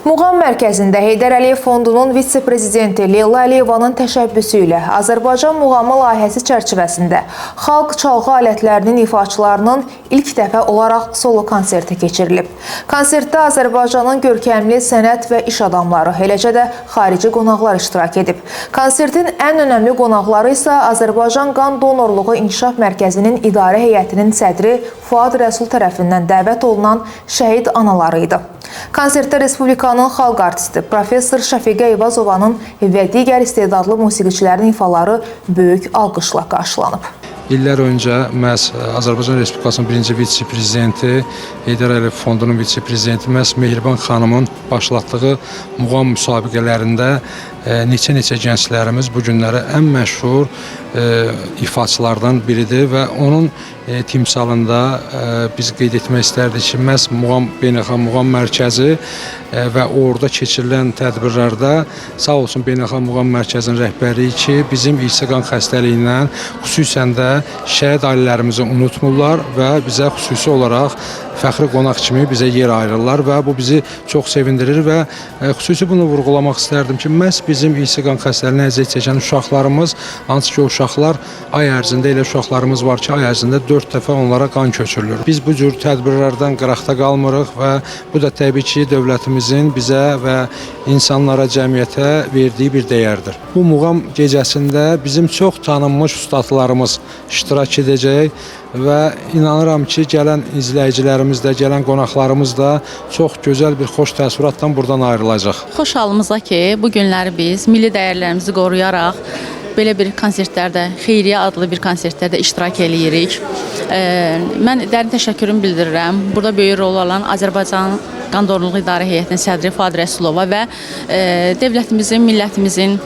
Muğam mərkəzində Heydər Əliyev Fondunun vitse-prezidenti Leyla Əliyevanın təşəbbüsü ilə Azərbaycan muğamı layihəsi çərçivəsində xalq çalğı alətlərinin ifaçılarının ilk dəfə olaraq solo konserti keçirilib. Konsertdə Azərbaycanın görkəmli sənət və iş adamları, eləcə də xarici qonaqlar iştirak edib. Konsertin ən önəmli qonaqları isə Azərbaycan Qan Donorluğu İnkişaf Mərkəzinin idarə heyətinin sədri Fuad Rəsul tərəfindən dəvət olunan şəhid anaları idi. Konsertdə Respublikanın xalq artisti professor Şəfiqə Eyvazovanın və digər istedadlı musiqiçilərin ifaları böyük alqışla qarşılanıb. İllər öncə məhz Azərbaycan Respublikasının birinci vitse-prezidenti, Heydər Əliyev Fondunun vitse-prezidenti məhz Mehriban xanımın başlatdığı muğam müsabiqələrində neçə-neçə gənclərimiz bu günləri ən məşhur ifaçılardan biridir və onun timsalında biz qeyd etmək istərdik ki, məhz Muğam Beynəlxalq Muğam Mərkəzi və orada keçirilən tədbirlərdə sağ olsun Beynəlxalq Muğam Mərkəzinin rəhbərliyi ki, bizim irsi qan xəstəliyindən, xüsusən də şəhid ailələrimizi unutmurlar və bizə xüsusi olaraq fəxri qonaq kimi bizə yer ayırırlar və bu bizi çox sevindirir və xüsusi bunu vurğulamaq istərdim ki, məhz bizim irsi qan xəstəliyindən əziyyət çəkən uşaqlarımız, hansı ki o uşaqlar ay ərzində elə uşaqlarımız var ki, ay ərzində 4 dəfə onlara qan köçürülür. Biz bu cür tədbirlərdən qıraqda qalmırıq və bu da təbii ki, dövlətimizin bizə və insanlara, cəmiyyətə verdiyi bir dəyərdir. Bu muğam gecəsində bizim çox tanınmış ustadlarımız iştirak edəcək və inanıram ki, gələn izləyicilərimiz də, gələn qonaqlarımız da çox gözəl bir xoş təəssüratla buradan ayrılacaq. Xoş halımıza ki, bu günləri biz milli dəyərlərimizi qoruyaraq belə bir konsertlərdə, xeyriyyə adlı bir konsertlərdə iştirak eləyirik. Mən dərin təşəkkürümü bildirirəm. Burada böyük rol alan Azərbaycan Qan Donorluğu İdarə Heyətinin sədri Fuad Rəsulova və dövlətimizin, millətimizin,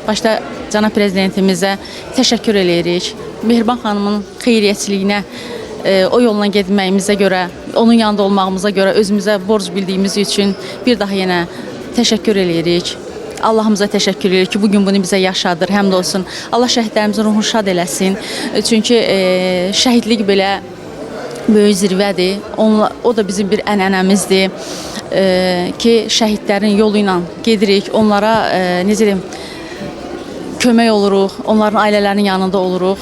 başda cənab prezidentimizə təşəkkür eləyirik. Mehriban xanımın xeyriyyəçiliyinə o yolla getməyimizə görə, onun yanında olmağımıza görə özümüzə borc bildiyimiz üçün bir daha yenə təşəkkür eləyirik. Allahımıza təşəkkür edirik ki, bu gün bunu bizə yaşadır. Həmd olsun. Allah şəhidlərimizin ruhunu şad eləsin. Çünki şəhidlik belə böyük zirvədir. Onunla, o da bizim bir ənənəmizdir. Ki, şəhidlərin yolu ilə gedirik. Onlara necə deyim, kömək oluruq, onların ailələrinin yanında oluruq.